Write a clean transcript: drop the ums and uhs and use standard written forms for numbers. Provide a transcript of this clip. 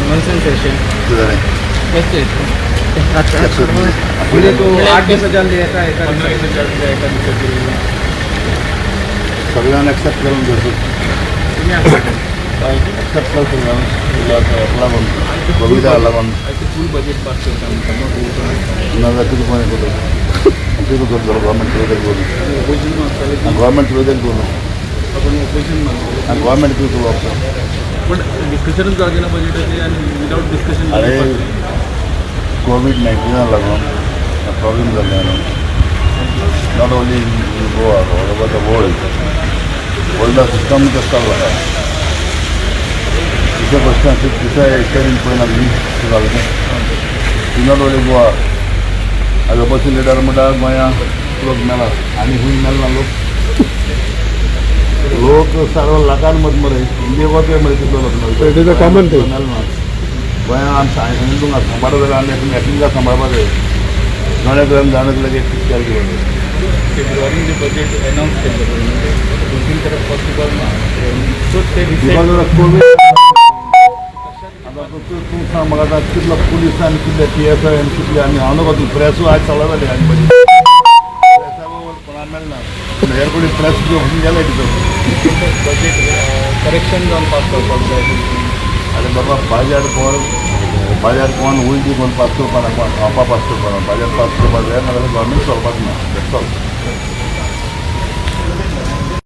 Nonsense अशें. कितें जालें? तेच. म्हणजे तो 8 दिसाच्या एका एका 15 दिसाच्या एका दिसाची. सगळ्यांना एक्सेप्ट करून घेतो. तुम्ही एक्सेप्ट कर सगळ्यांना लागून, कोविडा लागून. फूल बजेट पास करता म्हणटा. ना जाल्यार कितें कोण करता? कितें करतलो? गव्हर्मेंट चलयता कोण? ओपोजिशन मागताले. गव्हर्मेंट चलयता कोण? आपण ओपोजिशन मागताले. गव्हर्मेंट कितें चलोवप? पण डिस्कशनच जावचें ना बजेटाचेर आनी विदावट डिस्कशन. अरे, कोवीड 19 लागून प्रॉब्लेम जाल्ले न्हू, not only in Goa, all over the world. वर्ल्डा system तशें चल्ला. दुसऱ्या क्वेश्चन, दुसऱ्या हिस्टरीन पळयना जालें तें. Not only Goa. आज ऑपोजिशन लिडर म्हणटा, गोंया लोक मेला आनी खूंय मेल ना लोक. लोक सारो लाखान मत मरे, इंडिया वचय मरे, तितलो लोक. It is a common thing. मेल ना गोंया. आमी सांगलें तुमकां, सांबाळा जाल्यार आमी एकमेकां सांबाळपा जाय. जाणें जाणें एक विचार केलो. फेब्रुवारीन जे बजेट अनावन्स केल्लें पळय, दोन तीन तर पॉसिबल ना, सो ते because of Covid. आतां तूं तूं सांग म्हाका, आतां कितलो पुलीस आनी कितले पी एस I आनी कितले आनी हांव नको तूं प्रेसूय आयज चलना जाली. आनी बरी प्रेसा कोणा मेळना, पूण हेर कोणी प्रेस घेवन गेले भितर. बजेट करेक्शन जावन पास जावपाक जाय. आरे बाबा, बाजार कोण, बाजार कोण उलटी कोण पास करपाना, कोण खावपा पास करपाना. बाजार पास करपाक जाय, नाजाल्यार गव्हर्मेंट चलपाक ना. That's all.